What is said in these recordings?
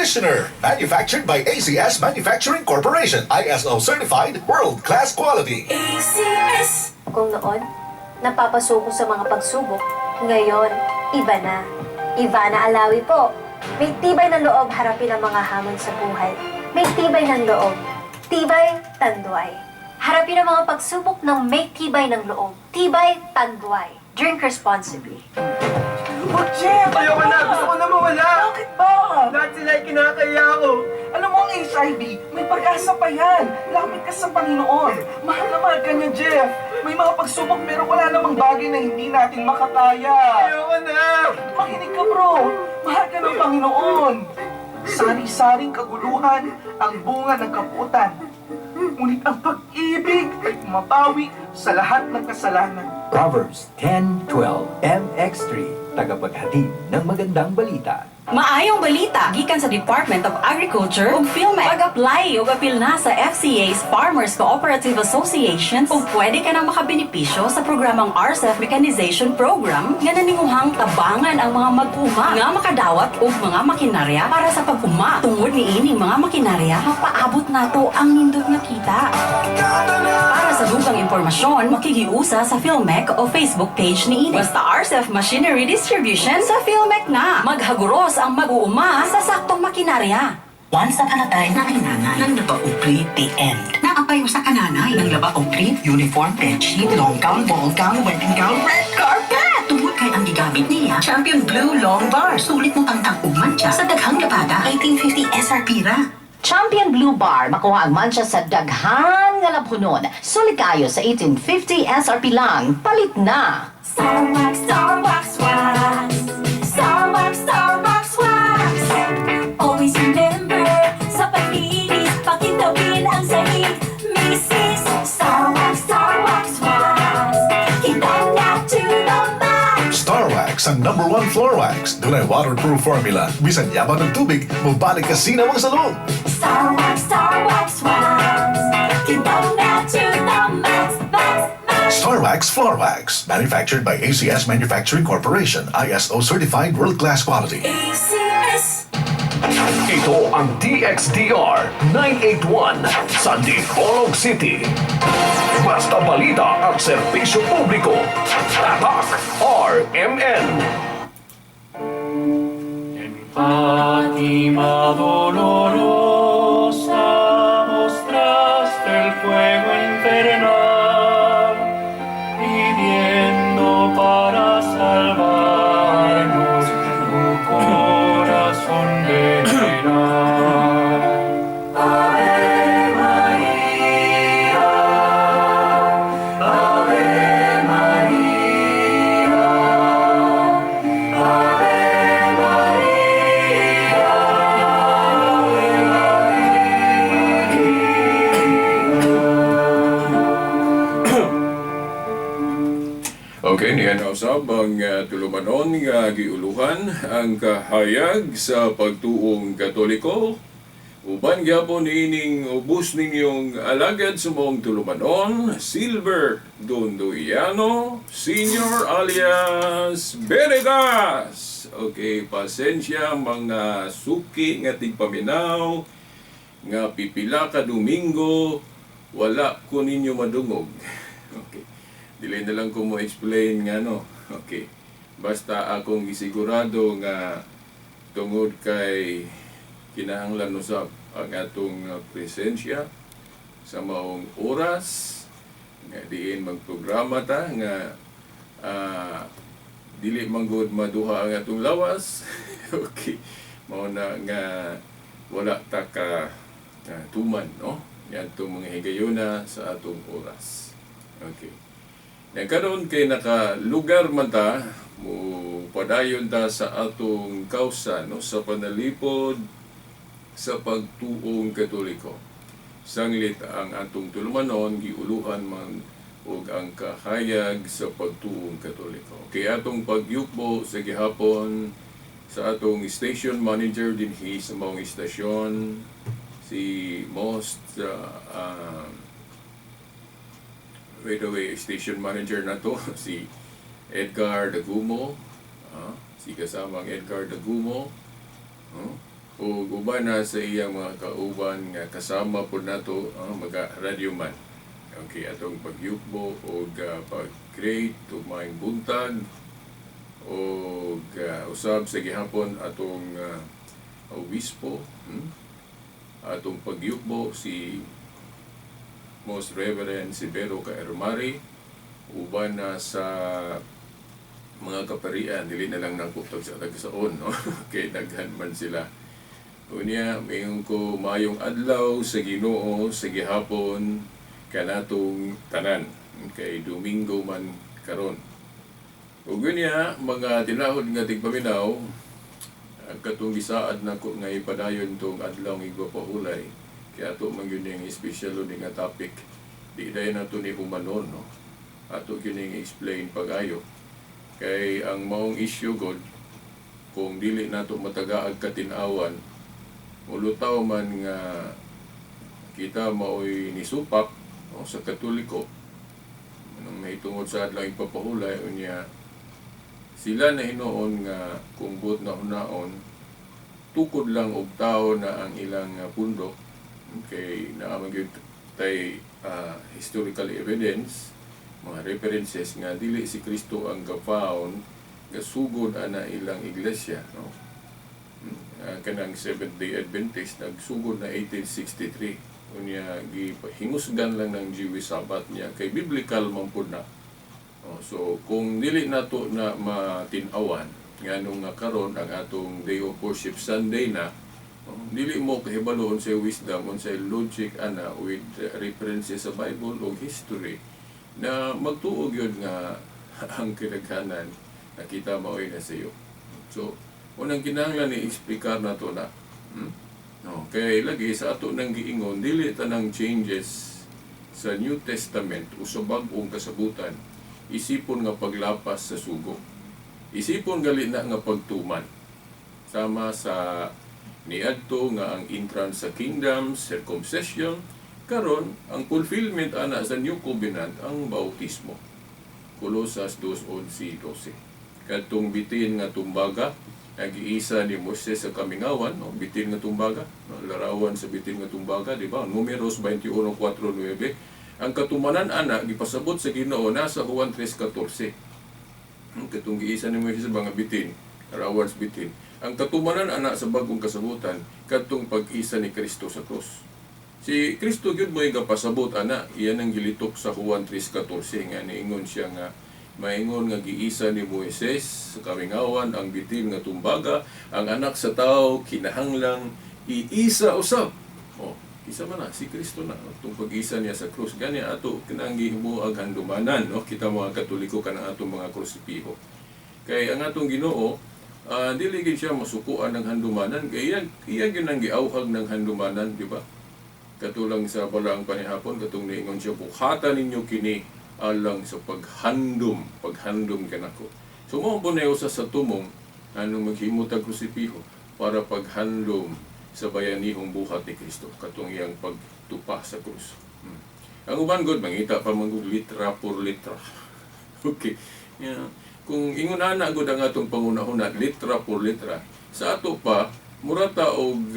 Conditioner. Manufactured by ACS Manufacturing Corporation. ISO certified, world-class quality. ACS. Kung noon, napapasuko sa mga pagsubok, ngayon, iba na. Ivana Alawi po. May tibay ng loob harapin ang mga hamon sa buhay. May tibay ng loob. Tibay, Tanduay. Harapin ang mga pagsubok ng may tibay ng loob. Tibay, Tanduay. Drink responsibly. Wag, Jeff! Ayoko na! Gusto ko na mawala! Bakit ba? Lahat sila ay kinakahiya ko! Alam mo ang HIV, may pag-asa pa yan. Lapit ka sa Panginoon. Mahal na mahal ka niya, Jeff. May mga pagsubok pero wala namang bagay na hindi natin makakaya. Ayoko na! Makinig ka, bro. Mahal ka ng Panginoon. Sari-saring kaguluhan ang bunga ng kaputan. Ngunit ang pag-ibig ay pumapawi sa lahat ng kasalanan. Proverbs 10:12 MX3, tagapaghatid ng magandang balita. Maayong balita gikan sa Department of Agriculture ug PhilMech. Pag-apply ug apil na sa FCA's Farmers Cooperative Associations ug pwede ka nang makabenepisyo sa programang RCEF Mechanization Program nga naninguhang tabangan ang mga mag-uma nga makadawat og mga makinarya para sa pag-uma. Tungod niining mga makinarya, mapaabot nato ang nindot nga kita. Para sa dugang impormasyon, makikiusa sa PhilMech o Facebook page niini. Basta RCEF Machinery Distribution sa PhilMech na. Maghaguros ang mag-uuma sa saktong makinarya. Once upon a time, naay nanay. Nanglaba og brief, the end. Naa pay usa ka nanay. Nanglaba og brief, uniform, bedsheet, long gown, ball gown, wedding gown, red carpet. Tungod kay ang gigamit niya, Champion Blue Long Bar. Sulit mo tangtang og mantsa sa daghang labada. 1850 SRP ra. Champion Blue Bar, makuha ang mancha sa daghan nga labhunon. Sulit kayo sa 1850 SRP lang. Palit na! Starwax, Starwax, wax. Starwax, Starwax, wax. Always remember, sa paglinis, pakintawin ang sahig. Mrs. Starwax, Starwax, wax. Kintab na to the max. Starwax ang number one floor wax. Dunay waterproof formula. Bisan yabang ng tubig, mubalik ka sinaw ang salon. Starwax, Starwax, wax. Kintab na to the max, max, max. Starwax Floor Wax. Manufactured by ACS Manufacturing Corporation. ISO certified world-class quality. ACS. Ito ang DXDR 981 sa Dipolog City. Basta balita at serbisyo publiko. Tatak RMN. En Fátima dolorosa mostraste el fuego infernal, pidiendo para salvarnos tu corazón veneral. Ave María, Ave María, Ave María, Ave María. Okay, niya usab ang tulumanon nga giuluhan ang kahayag sa pagtuong Katoliko. Uban gyapon niining ubos ninyong alagad sa maong tulumanon, Silver Dondoyano Senior alias Benegas. Okay, pasensya mga suki nga tigpaminaw nga pipila ka Domingo wala ko ninyo madungog. Okay. Dili na lang ko mo explain nga no. Okay. Basta akong gisigurado nga tungod kay kinahanglan usab ang atong presensya sa maong oras nga diin magprograma ta nga dili man gud maduha ang atong lawas. Okay. Mao na nga wala ta ka tuman no niadtong mga higayuna sa atong oras. Okay. Nagkaroon kay nakalugar man ta mo padayon ta sa atong kausa no sa panalipod sa pagtuong Katoliko. Sanglit ang atong tulumanon giuluhan man ug ang kahayag sa pagtuong Katoliko. Kay atong pagyukbo sa gihapon sa atong station manager dinhi sa maong istasyon, si most by the way, station manager na to, si Edgar Dagumo, si kasamang Edgar Dagumo, no? Ug uban na sa iyang mga kauban nga kasama pud nato mga radyo man. Okay, atong pagyukbo og pag-create og maayong buntag og usab sa gihapon atong obispo, Atong pagyukbo si Most Reverend Severo Kaermari, uban na sa mga kaparian, dili na lang nangkuptag sa tagsaon, no? Kay daghan man sila. Unya, mayon ko mayong adlaw sa Ginoo sa gihapon kanatong tanan, kay Domingo man karon. Ug unya, mga tinahod nga tigpaminaw, ang katong gisaad nako nga ipadayon tong adlaw ng igpapahulay, kay ato man gyud ning espesyal ni nga topic, di dayon nato ni humanon, no? Ato gyud ning explain pag-ayo. Kay ang maong issue god, kung dili nato matagaag katin-awan, mulutaw man nga kita maoy nisupak, no, sa Katoliko nang mahitungod sa adlaw igpapahulay. Unya sila na hinuon nga kung buot na hunaon, tukod lang og tao na ang ilang pundok, kay naa man gyud tay historical evidence, mga references nga dili si Kristo ang ga-found, gasugod ana ilang iglesia, no? Kanang Seventh Day Adventist nagsugod na 1863. Unya gihingusgan lang ng Jewish Sabbath niya kay biblical man pud na. Oh, so kung dili nato na matin-awan nganong nga karon ang atong day of worship Sunday na, oh, dili mo kahibalo unsay wisdom, unsay logic ana with references sa Bible o history na magtuo gyud nga ang kinaghanan nakita maoy na sa iyo. So unang kinahanglan ni explicar nato na. No, kay lagi sa ato nang giingon, dili tanang changes sa New Testament o sa bag-ong kasabutan isipon nga paglapas sa sugo. Isipon gali na nga pagtuman. Sama sa niadto nga ang entrance sa kingdom, circumcision, karon ang fulfillment ana sa New Covenant ang bautismo. Kolosas 2:11-12. Kadtong bitin nga tumbaga, nagiisa ni Moises sa kamingawan, no? Bitin nga tumbaga, no? Larawan sa bitin nga tumbaga, di ba? Numeros 21:4-9. Ang katumanan ana gipasabot sa Ginoo nasa Juan 3:14. Katong giisa ni Moises sa mga bitin, larawan sa bitin. Ang katumanan ana sa bagong kasabutan kadtong pag-isa ni Kristo sa krus. Si Kristo gyud mo'y gapasabot ana, iyan ang gilitok sa Juan 3:14 nga niingon siya nga maingon nga giisa ni Moises sa kamingawan ang bitin nga tumbaga, ang anak sa tao kinahanglang iisa usab. Oh, isa man na si Kristo na itong pag-isa niya sa krus. Gani ato kinang gihimuag handumanan, no? Kita mga Katoliko kanang atong mga krusipiho. Kay ang atong Ginoo, dili gid siya masukuan ng handumanan, kay iya gyud ang giawhag ng handumanan, di ba? Katulang sa balaang panihapon katong niingon siya, buhatan ninyo kini alang sa paghandom, paghandom kanako. So mao po na usa sa tumong anong maghimo tag krusipiho para paghandom sa bayanihong buhat ni Kristo katong iyang pagtupa sa krus. Ang uban god mangita pa man gud litra por litra. Okay. Yeah. Kung ingon ana gud ang atong pangunahuna litra por litra, sa ato pa murata og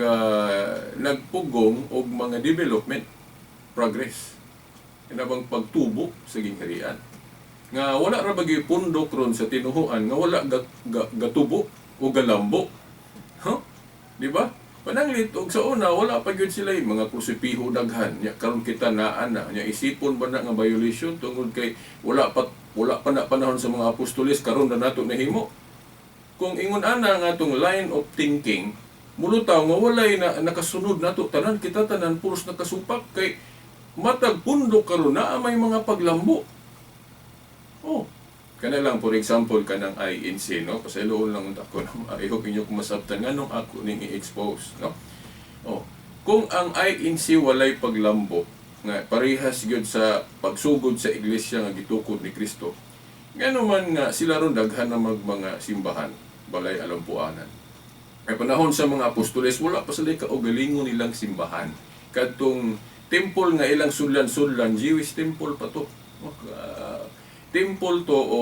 nagpugong og mga development, progress. Kinabang pagtubo sa gingharian. Nga wala ra bagay pundok ron sa tinuhuan nga wala gatubo o galambo. Huh? Di ba? Pananglit og sa una wala pa gyud sila yung mga krusipiho daghan. Nya karon kita naa na nya isipon ba na nga violation tungod kay wala pa na panahon sa mga apostoles, karon na nato nahimo. Kung ingon ana nga atong line of thinking, mulutaw nga walay na nakasunod nato tanan, kita tanan puros nakasupak kay matag pundok karon naa may mga paglambo. Oh, kana lang for example kanang INC, no? Pasayloon lang unta ko, no? I hope inyo ko masabtan nganong ako ning i-expose, no? Oh, kung ang INC walay paglambo nga parehas gyud sa pagsugod sa iglesia nga gitukod ni Kristo, ngano man nga sila ron daghan na mag mga simbahan, balay alampuanan. Kay panahon sa mga apostoles wala pa sila kaugalingon nilang simbahan. Kadtong temple nga ilang sudlan-sudlan, Jewish temple pa to. Temple to o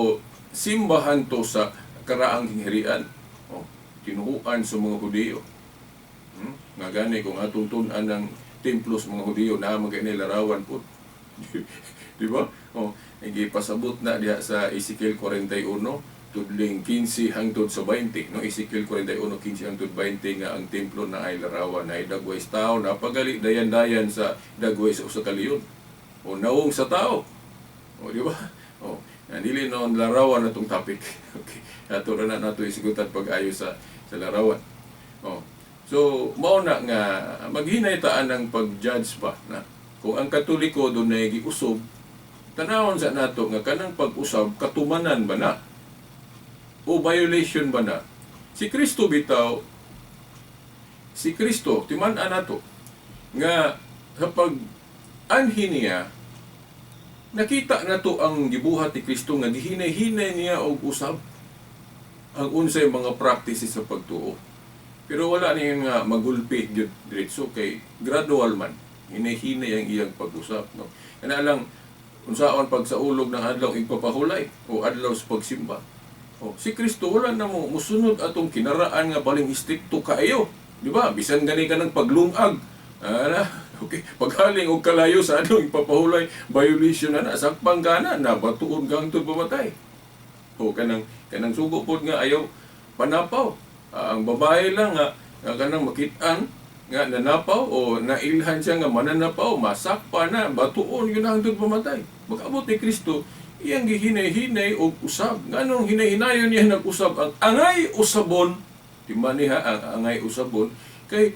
simbahan to sa karaang gingharian. Oh, tinuhuan sa mga Hudiyo. Nga gani kung atong tun-an ng templo sa mga Hudiyo na mga larawan po. Di ba? Oh, gipasabot na diha sa Ezekiel 41 tudling 15 hangtod sa 20, no? Ezekiel 41:15 hangtod 20 nga ang templo na ay larawan na ay dagway sa tao na pagali dayan-dayan sa dagway sa usa ka leon o nawong sa tao. O, di ba? O, dili noon larawan na tong topic. Okay. Ato ra na nato isigutan pag-ayo sa larawan. O. So, mao na nga maghinay taan ang pag-judge pa na kung ang Katoliko dunay giusob, tanawon sa nato nga kanang pag-usab katumanan ba na o violation ba na? Si Kristo bitaw, si Kristo, timan-an nato nga sa pag-anhi niya, nakita nato ang gibuhat ni Kristo nga gihinay-hinay niya og usab ang unsay mga practices sa pagtuo. Pero wala niya nga magulpi gyud diretso kay gradual man, hinay-hinay ang iyang pag-usab, no? Kana lang unsaon pag sa ulog ng adlaw igpapahulay o adlaw sa pagsimba. Oh, si Kristo wala na mo musunod atong kinaraan nga baling istrikto kaayo, di ba? Bisan gani ka ng paglungag. Ana, okay. Paghaling og kalayo sa adlaw igpapahulay, violation na na, sakpang ka na, nabatuon ka hangtod pamatay. O kanang kanang sugo pod nga ayaw panapaw. Ang babae lang nga, nga kanang makit-an nga nanapaw o nailhan siya nga mananapaw, masakpa na, batuon yun hangtod pamatay. Magabot ni Kristo, iyang gihinay-hinay og usab. Nganong hinay-hinayon niya nag-usab ang angay usabon, di man niya ang angay usabon, kay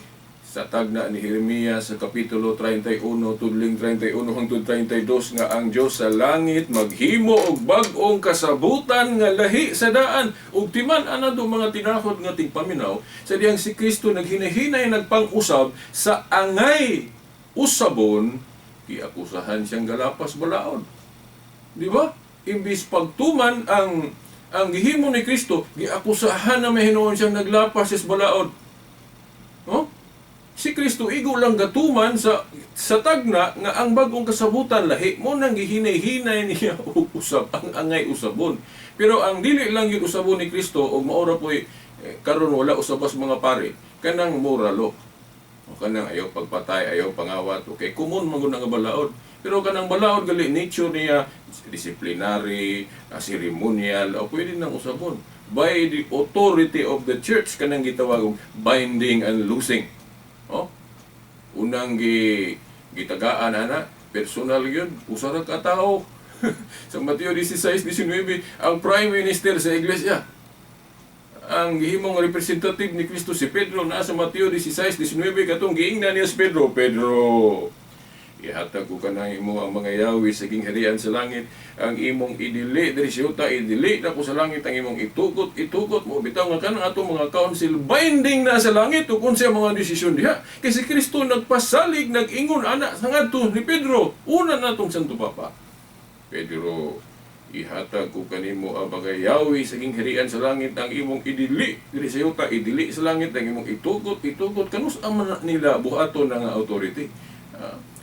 sa tagna ni Jeremias sa Kapitulo 31, tudling 31 hangtod 32 nga ang Dios sa langit maghimo og bag-ong kasabutan nga lahi sa daan ug timan ana do mga tinahod nga tigpaminaw sa diyang si Kristo naghinay-hinay nagpang-usab sa angay usabon, giakusahan siyang galapas balaod. Di ba? Imbis pagtuman ang gihimo ni Kristo, giakusahan na may hinuon siyang naglapas sa balaod. No? Si Kristo igo lang gatuman sa tagna nga ang bagong kasabutan lahi mo nang gihinay-hinay niya og usab ang angay usabon. Pero ang dili lang yun usabon ni Kristo og maura po'y karon wala usabas mga pare kanang moralo. O kanang ayaw pagpatay, ayaw pangawat, okay, common man gud nga balaod. Pero kanang balaod gali nature niya disciplinary, ceremonial, o pwede nang usabon by the authority of the church kanang gitawag og binding and loosing. Oh? Unang gitagaan ana, personal yun, usa ra ka tawo. Sa Mateo 16:19, ang prime minister sa iglesia, ang gihimong representative ni Kristo si Pedro naa sa Mateo 16:19 katong giingnan niya si Pedro, Pedro, ihatag ko kanang imo ang mga yawi sa gingharian sa langit, ang imong idili diri sa yuta, idili na ko sa langit, ang imong itugot, itugot mo. Bitaw nga kanang atong mga council binding na sa langit ug unsa mga desisyon diha. Kay si Kristo nagpasalig, nag-ingon ana sa ngadto ni Pedro, una natong Santo Papa. Pedro, ihatag ko kanimo ang mga yawi sa gingharian sa langit, ang imong idili diri sa yuta, idili sa langit, ang imong itugot, itugot kanus man nila buhaton nga authority.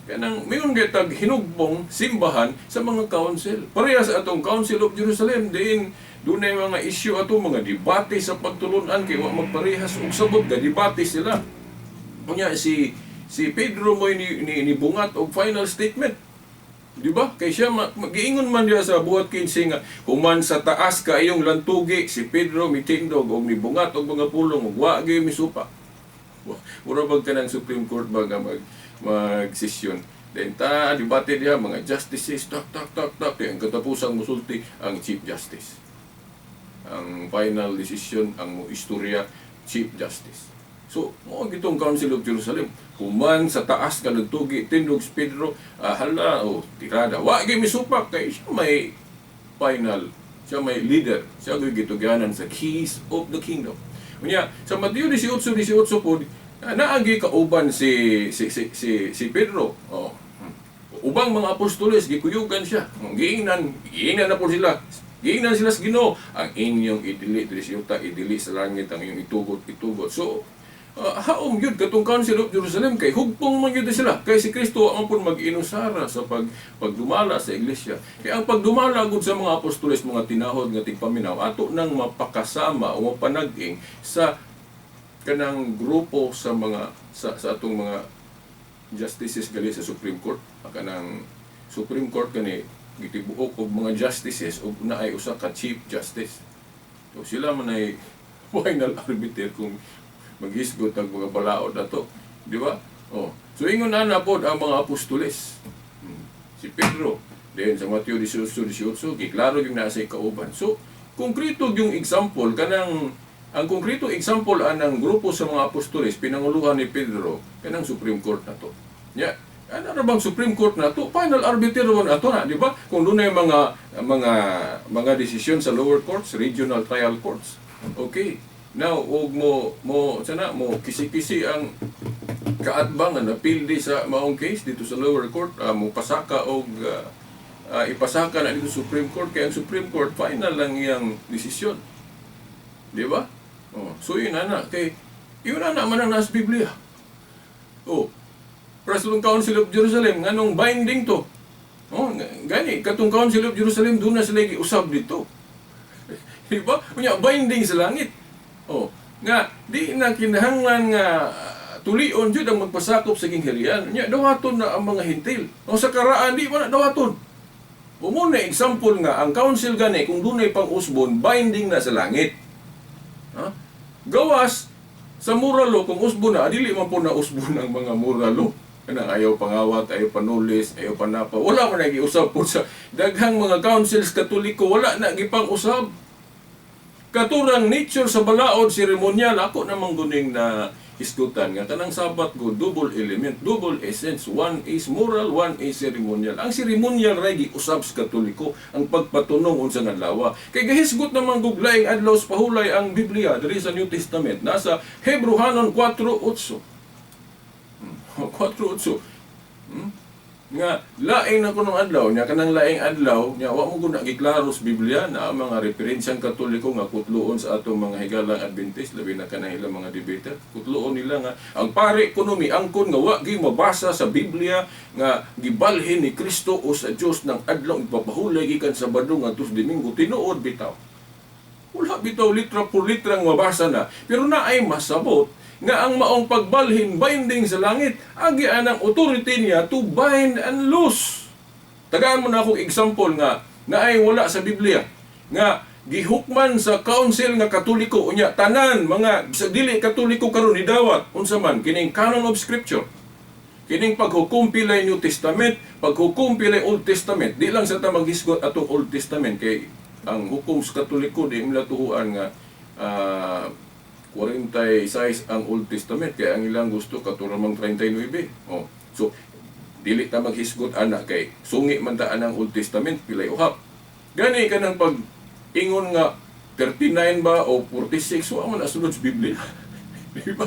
Kanang mayon gyud hinugbong simbahan sa mga council. Pareha sa atong Council of Jerusalem diin dunay mga issue ato mga debate sa pagtulunan kay wa magparehas og sabot, ga debate sila. Unya si Pedro mo'y ni bungat og final statement. Di ba? Kay siya magiingon man diya sa buhat 15 nga human sa taas ka iyong lantugi si Pedro mitindog og nibungat og mga pulong ug wa gyud misupa. Mura bag kanang Supreme Court ba nga mag-session. Then ta debate diha mga justices tak tak tak tak ang katapusang musulti ang Chief Justice. Ang final decision ang mo istorya Chief Justice. So mo gitong Council of Jerusalem human sa taas ka nagtugi tindog si Pedro, hala o tirada wa gyud misupak kay siya may final, siya may leader, siya gyud gitugyanan sa keys of the kingdom. Unya sa Mateo 18:18 pod naagi kauban si Pedro. Oh. Ubang mga apostoles gikuyugan siya. Giingnan, giingnan na po sila. Giingnan sila sa Ginoo, ang inyong idili diri sa yuta, idili sa langit, ang inyong itugot, itugot. So haom gyud katong Council of Jerusalem kay hugpong man gyud sila kay si Kristo ang pud mag-inusara sa pagdumala sa iglesia. Kay ang pagdumala gud sa mga apostoles, mga tinahod nga tigpaminaw ato nang mapakasama o mapanag-ing sa Kanang grupo sa mga sa atong mga justices gali sa Supreme Court, kanang Supreme Court kani gitibuok og mga justices ug naay usa ka chief justice. So sila man ay final arbiter kung maghisgot ang mga balaod ato, di ba? Oh. So ingon ana pod ang mga apostoles. Si Pedro, then sa Mateo 18:18, giklaro yung nasa kauban. So, konkreto yung example kanang ang konkreto example anang grupo sa mga apostoles pinanguluhan ni Pedro kanang Supreme Court na to. Ya, ano na bang Supreme Court na to? Final arbiter man ato na, di ba? Kung dunay mga desisyon sa lower courts, regional trial courts. Okay. Now, og mo mo sana mo kisi-kisi ang kaatbang nga napildi sa maong case dito sa lower court, mo pasaka og ipasaka na dito sa Supreme Court, kay ang Supreme Court final lang iyang desisyon. Di ba? Oh, so yun ana kay yun ana man ang nasa Biblia. Oh. President Council of Jerusalem, nganong binding to? Oh, gani katong Council of Jerusalem doon na sila giusab dito. Di ba? Unya binding sa langit. Oh, nga di na kinahanglan nga tulion jud ang magpasakop sa gingharian. Unya dawaton na ang mga Hentil. O sa karaan di man na dawaton. Mao na example nga ang council gani kung dunay pang usbon, binding na sa langit. Ha? Gawas sa moral law, kung usbon na, dili man po na usbon ang mga moral law. Kanang ayaw pangawat, ayaw panulis, ayaw panapa. Wala man nagiusab po sa daghang mga councils Katoliko, wala na gipang usab. Katurang nature sa balaod, seremonyal, ako namang guning na hisgutan nga kanang Sabat go double element, double essence. One is moral, one is ceremonial. Ang ceremonial ray giusab sa Katoliko, ang pagpatunong unsa nga adlaw. Kay gahisgot naman gug laing adlaw sa pahulay ang Biblia diri sa New Testament, nasa Hebrehanon 4:8. 4:8. Nga laing na kunong adlaw nya, kanang laing adlaw nya, wa mo guna giklaro sa Biblia na ang mga referensyang Katoliko nga kutluon sa atong mga higalang Adventist, labi na kanang ilang mga debater, kutluon nila nga ang pare kuno miangkon nga wa gyud mabasa sa Biblia nga gibalhin ni Kristo o sa Dios ng adlaw ipapahulay gikan Sabado ngadto sa Domingo. Tinuod bitaw, wala bitaw litra por litra nga mabasa na, pero naay masabot nga ang maong pagbalhin binding sa langit, agi anang authority niya to bind and loose. Tagaan mo na akong example nga naay wala sa Biblia nga gihukman sa council nga Katoliko, unya tanan mga sa dili Katoliko karon nidawat. Unsa man kining canon of scripture, kining paghukom pilay New Testament, paghukom pilay Old Testament? Di lang sa ta maghisgot atong Old Testament kay ang hukom sa Katoliko di nila tuhuan nga 46 ang Old Testament, kay ang ilang gusto katuramang 39. Oh. So dili ta maghisgot ana kay sungi man ta anang Old Testament pilay uhap. Gani kanang pag ingon nga 39 ba o 46, wa man nasulod sa Biblia. Di ba?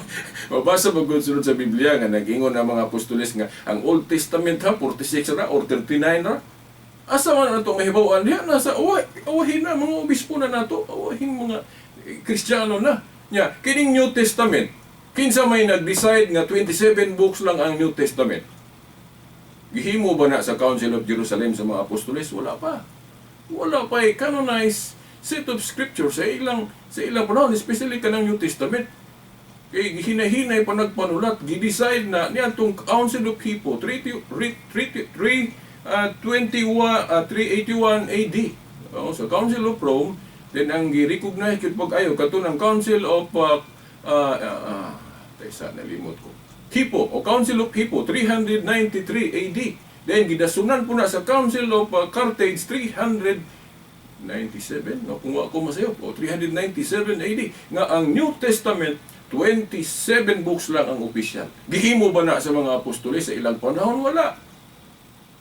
Mabasa ba gud sulod sa Biblia nga nag-ingon ang mga apostoles nga ang Old Testament ha 46 ra or 39 ra? Asa man nato mahibaw-an diha? Nasa awahin na mga obispo na nato, awahin mga Kristiyano na. Nya, kining New Testament, kinsa may nag-decide nga 27 books lang ang New Testament? Gihimo ba na sa Council of Jerusalem sa mga apostoles? Wala pa. Wala pa eh, canonized set of scripture sa ilang panahon, especially kanang New Testament. Kay hinahinay pa nagpanulat, gi-decide na niadtong Council of Hippo 3, 3, 3, 21, 381 AD. Oh, sa Council of Rome, then ang gi-recognize gyud pag-ayo kato ng Council of taysa, nalimot ko. Hippo o Council of Hippo 393 AD. Then gidasunan po na sa Council of Carthage 397, no, kung ako masayop, o 397 AD nga ang New Testament 27 books lang ang opisyal. Gihimo ba na sa mga apostoles sa ilang panahon? Wala.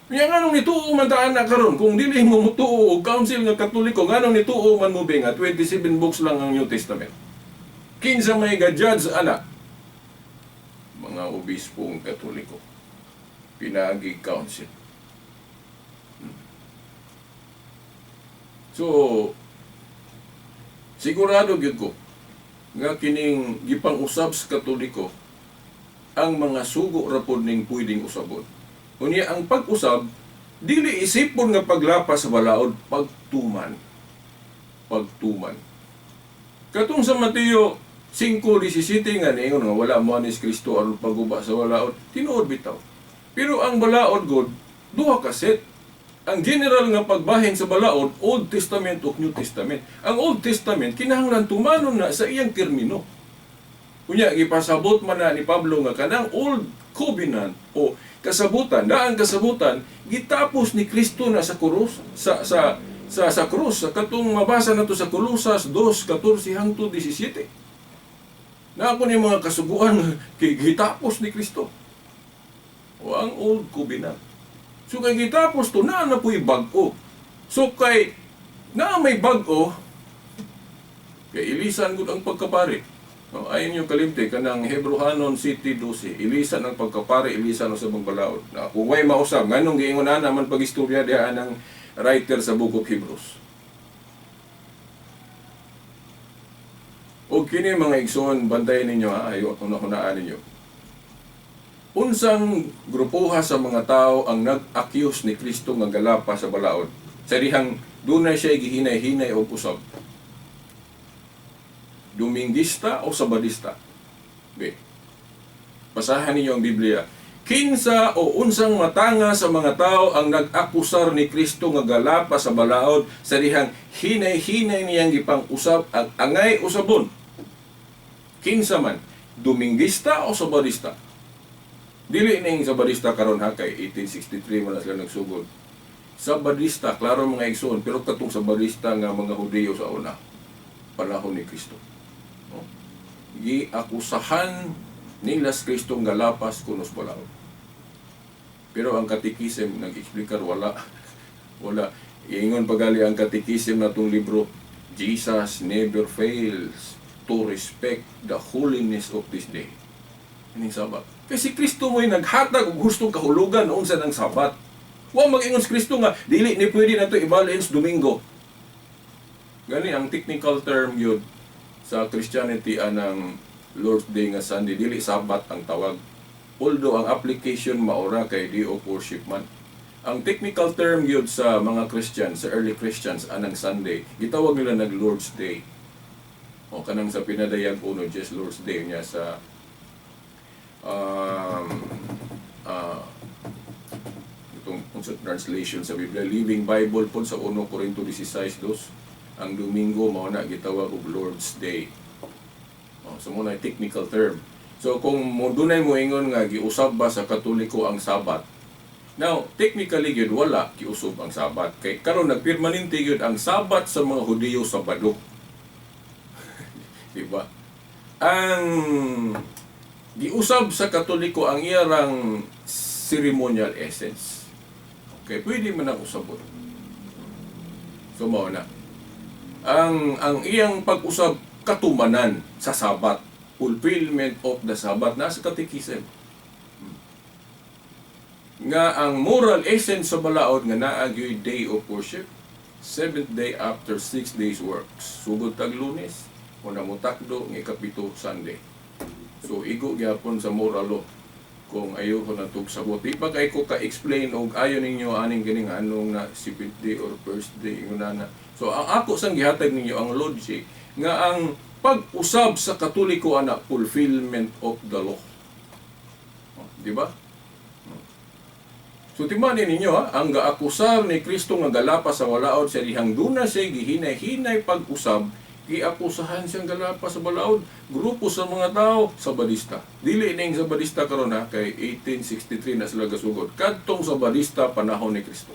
Nya nganong nituo man ta ana karon kung dili mo mutuo og council nga Katoliko, nganong nituo man mo be nga 27 books lang ang New Testament? Kinsa may ga-judge ana? Mga obispong Katoliko. Pinaagi council. So sigurado gyud ko nga kining gipang-usab sa Katoliko ang mga sugo ra pod ning pwedeng usabon. Unya ang pag-usab dili isipon nga paglapas sa balaod, pagtuman. Pagtuman. Katong sa Mateo 5:17 nga niingon nga wala mo ni Kristo aron pagguba sa balaod, tinuod bitaw. Pero ang balaod gud duha ka set. Ang general nga pagbahin sa balaod, Old Testament ug New Testament. Ang Old Testament kinahanglan tumanon na sa iyang termino. Unya gipasabot man na ni Pablo nga kanang Old Covenant o kasabutan, daang kasabutan gitapos ni Kristo na sa krus, sa krus, sa katong mabasa nato sa Kolosas 2:14 hangtod 17. Na ako ni mga kasuguan gitapos ni Kristo. O ang Old Covenant. So kay gitapos to naa na po'y bag-o. So kay naa may bag-o, kay ilisan gud ang pagkapari. No, ayon yung kalimte kanang Hebrohanon 7:12, ilisan ang pagkapari, ilisan ang sa balaod. Na kung way mausab nganong giingon ana man pag-istorya diha ng writer sa Book of Hebrews. Og kini mga igsoon, bantayan ninyo ha, ayo hunahunaan ninyo. Unsang grupuha sa mga tao ang nag-accuse ni Kristo nga galapa sa balaod? Sa dihang dunay siya gihinay-hinay og usab. Dominguista o Sabadista? Be. Basahan ninyo ang Biblia. Kinsa o unsang matanga sa mga tao ang nag-akusar ni Kristo nga galapa sa balaod sa dihang hinay-hinay niyang gipang-usab ang angay usabon? Kinsa man, Dominguista o Sabadista? Dili ning Sabadista karon ha, kay 1863 man na sila nagsugod. Sabadista, klaro mga igsoon, pero katong Sabadista nga mga Hudiyo sa una, panahon ni Kristo. No? Giakusahan nila si Kristo nga lapas kunos balaod. Pero ang katikism nag-explikar wala. Wala. Ingon pagali ang katikism na itong libro, Jesus never fails to respect the holiness of this day. Ining Sabat. Kasi Kristo mo'y naghatag og hustong kahulugan unsa ng Sabat. Wa mag-ingon si Kristo nga dili ni pwede nato i-balance Domingo. Gani ang technical term yun sa Christianity anang Lord's Day nga Sunday, dili Sabat ang tawag. Although ang application maura kay day of worship man. Ang technical term yun sa mga Christians, sa early Christians anang Sunday, gitawag nila nag Lord's Day. O kanang sa pinadayag uno, just Lord's Day niya sa itong unsa translation sa Biblia, Living Bible po sa 1 Corinto 16:2, ang Domingo mao na gitawag og Lord's Day. O, so mo na technical term. So kung mo dunay mo ingon nga giusab ba sa Katoliko ang Sabat. Now, technically gyud wala giusab ang Sabat kay karon nagpermanente gyud ang Sabat sa mga Hudiyo sa Sabado. Diba? Ang giusab sa Katoliko ang iyarang ceremonial essence. Okay, pwede man ang usabon. So mao na. Ang iyang pag-usab katumanan sa Sabat, fulfillment of the Sabbath nasa katikism. Nga ang moral essence sa balaod nga naa gyoy day of worship, seventh day after 6 days works. Sugod tag Lunes o namutakdo ng ikapito Sunday. So igo gyapon sa moral law kung ayo ko na sabot. Di pa kay ko ka-explain og ayo ninyo aning ganing anong na seventh day or first day ingon na. So ang ako sang gihatag ninyo ang logic nga ang pag-usab sa Katoliko ana fulfillment of the law. Oh, di ba? So timanin ninyo ha, ang gaakusar ni Kristo nga galapa sa balaod sa dihang duna siya gihinay-hinay pag-usab, giakusahan siyang galapa sa balaod, grupo sa mga tao, Sabadista. Dili ning Sabadista karon ha, kay 1863 na sila gasugod. Kadtong Sabadista panahon ni Kristo.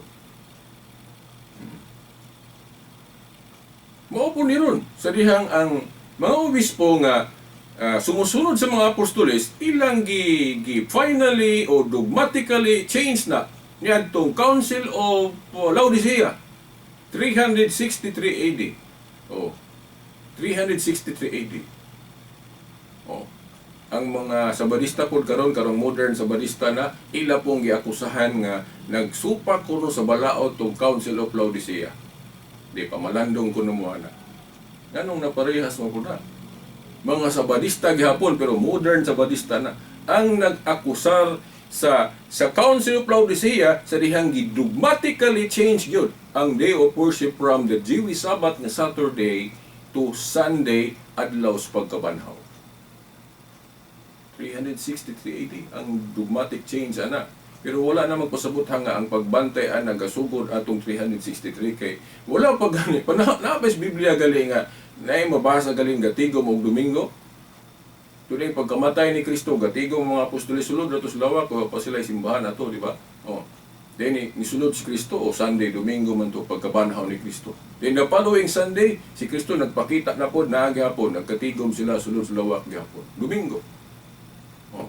Mao po ni ron sa dihang ang mga obispo nga sumusunod sa mga apostoles, ilang gi finally o dogmatically change na niadtong Council of Laodicea 363 AD. Oh, 363 AD. Oh. Ang mga Sabadista pod karon, karong modern Sabadista na ila pong giakusahan nga nagsupa kuno sa balaod tong Council of Laodicea. Di pa malandong kuno mo ana. Nganong naparehas mo po na? Mga Sabadista gihapon pero modern Sabadista na ang nag-akusar sa Council of Laodicea sa dihang gidogmatically change gyud ang day of worship from the Jewish Sabbath nga Saturday to Sunday adlaw sa pagkabanhaw. 363 AD ang dogmatic change ana. Pero wala na magpasabot nga ang pagbantay ana gasugod atong 363 kay wala pa gani pa na, na Biblia gali nga naay mabasa galing gatigom og Domingo. Tunay pagkamatay ni Kristo, gatigom mga apostoles sulod ato sa lawak, pa sila simbahan ato, di ba? Oh. Then nisulod si Kristo o Sunday, Domingo man to pagkabanhaw ni Kristo. Then the following Sunday, si Kristo nagpakita na pod naa gyapon, nagkatigom sila sulod sa lawak gyapon. Domingo. Oh.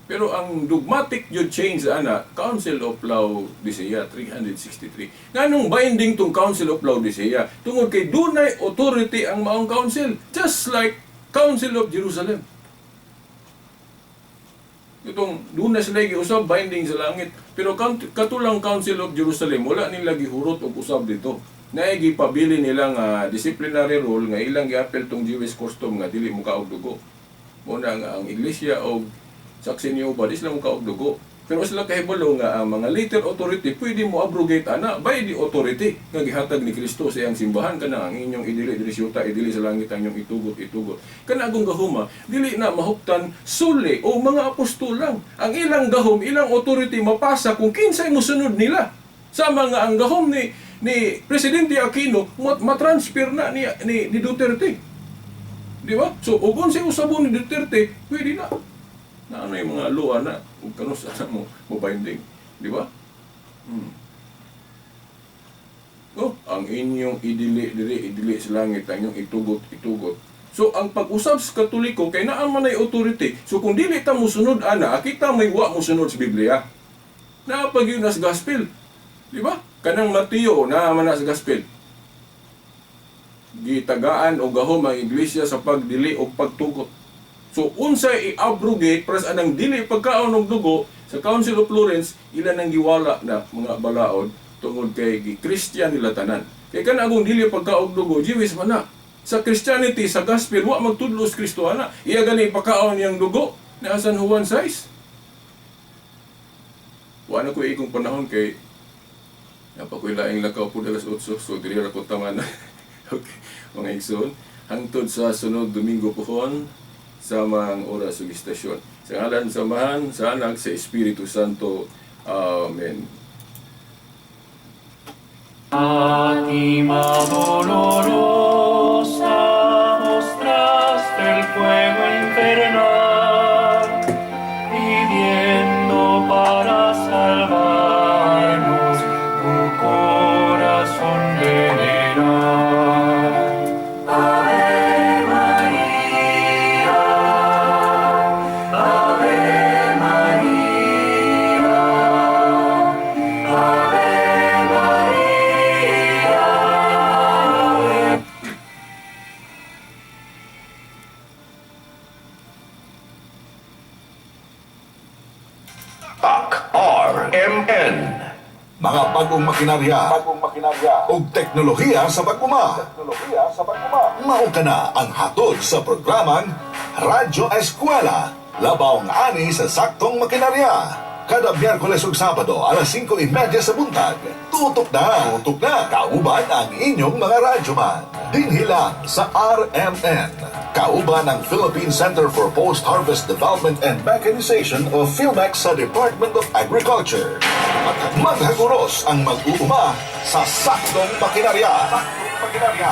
Pero ang dogmatic yun change ana, Council of Laodicea 363. Nganong binding tong Council of Laodicea? Tungod kay dunay authority ang maong council, just like Council of Jerusalem. Itong doon na sila giusab binding sa langit. Pero katulang Council of Jerusalem wala nila gihurot og usab dito. Naay gipabili nila nga disciplinary rule nga ilang giapil tong Jewish custom nga dili mo kaog dugo. Mo na nga ang iglesia og saksi ni Jehovah di sila mo kaog dugo. Pero sila kahibalo nga ang mga later authority pwede mo abrogate ana by the authority nga gihatag ni Kristo sa iyang simbahan, kana ang inyong idili diri sa yuta idili sa langit, ang inyong itugot itugot. Kana agong gahuma dili na mahuptan suli o mga apostol lang. Ang ilang gahom, ilang authority mapasa kung kinsay mosunod nila. Sama nga ang gahom ni Presidente Aquino matransfer na ni Duterte. Di ba? So ug unsay usabon ni Duterte, pwede na. Na ano yung mga law na ug kanus ana mo binding, di ba? Oh, ang inyong idili diri idili sa langit, ang inyong itugot itugot. So ang pag-usab sa Katoliko kay naa man ay authority. So kung dili ta mosunod ana, kita may wa mosunod sa Biblia. Naa pa gyud na sa gospel. Di ba? Kanang Mateo naa man na sa gospel. Gitagaan og gahom ang iglesia sa pagdili og pagtugot. So unsay i-abrogate para sa anang dili pagkaon og dugo sa Council of Florence, ila nang giwala na mga balaod tungod kay gi-Christian nila tanan. Kay kana agong dili pagkaog dugo, Jewish man na. Sa Christianity, sa gospel, wa magtudlo sa Kristo ana. Iya gani pakaon niyang dugo na San Juan 6. Wa na ko ikong panahon kay napa ko'y laing lakaw po alas 8, so diri ra ko tama na. Okay, mga igsoon, hangtod sa sunod Domingo pohon sa mga oras ug istasyon. Sa ngalan sa Amahan, sa Anak, sa Espiritu Santo. Amen. Fátima dolorosa, mostraste el fuego infernal, pidiendo para salvarnos tu corazón veneral. Ave Maria, Ave Maria, Ave Maria. Ave. Tak RMN. Mga bagong makinarya, bagong makinarya ug teknolohiya sa pag-uma. Teknolohiya sa pag-uma. Mao kana ang hatod sa programang Radyo Eskwela. Labaw ang ani sa saktong makinarya. Kada Miyerkules ug Sabado, alas 5:30 sa buntag. Tutok na, tutok na, kauban ang inyong mga radyoman. Dinhi lang sa RMN. Kauban ang Philippine Center for Post-Harvest Development and Mechanization o PhilMech sa Department of Agriculture. Maghaguros ang mag-uuma sa saktong makinarya. Saktong makinarya.